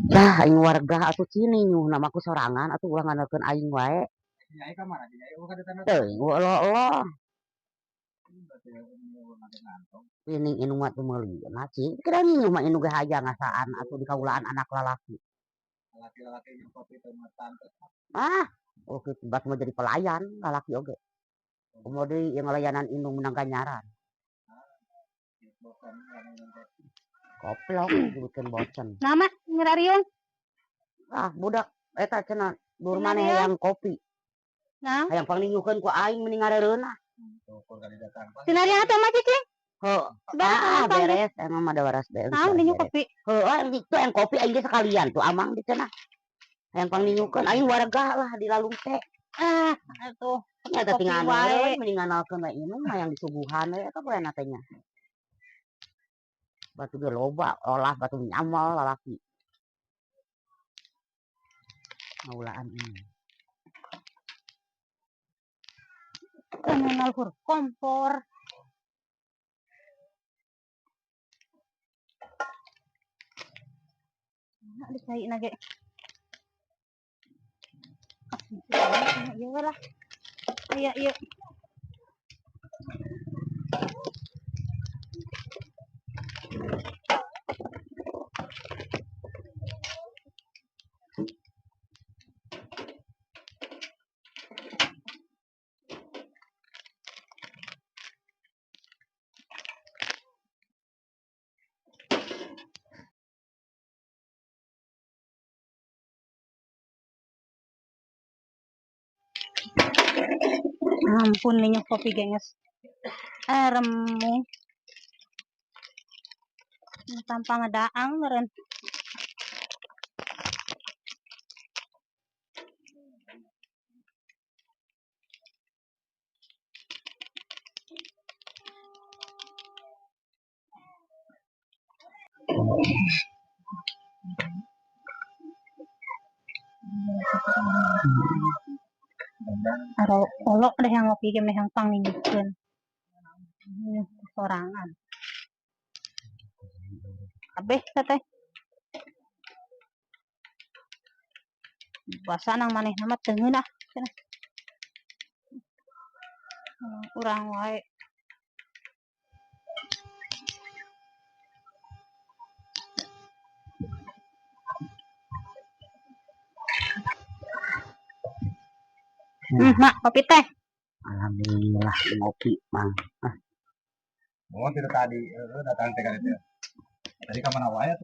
Dah aing warga atuh cini nyuh namaku sorangan atuh ulah ngandalkeun aing wae. Teuing elo-elo. Pining indung mah teu meuli na cing. Kira nyinyuh mah indung ge hayang ngasaan atuh di kaulaan anak lalaki. Ah, oh kitu bat mah jadi pelayan lalaki oge. Komo deui ieu ngalayanan indung menang ganjaran. Koplok disebutkeun bocen. Nama ngerariung. Ah, budak eta cenah dur maneh hayang kopi. Nah. Hayang pangninyuhkeun ku aing mending ngarereunah. Cenah atuh mah cicing. Heuh. Ah, beres emang mah da waras beres. Naon ninyu kopi? Heuh, itu yang kopi aing ge sekalian tuh amang di cenah. Hayang pangninyuhkeun aing warga lah di lalung teh. Ah, atuh. Eta tinggal wae mending ngandalkeun we indung mah yang disuguhan we eta poe teh nya. Batu ge loba olah batu nyamal lalaki. Ngaulaan ini. Kan luhur kompor. Nah, dicai na ge. Iya lah. Iya, iya. Ampun ninyo kopi genges. Remu. Tanpa ngedaang meren. Aro olok deh yang ngopi ge meh yang pangninyukeun. Sorangan. Kabeh teh. Basa nang manehna mah teu ngeunah cenah. Urang wae. Mak, kopi teh. Alhamdulillah ngopi, Mang. Ah. Oh, tidak tadi datang teh kan itu. Tadi ka mana wae atuh?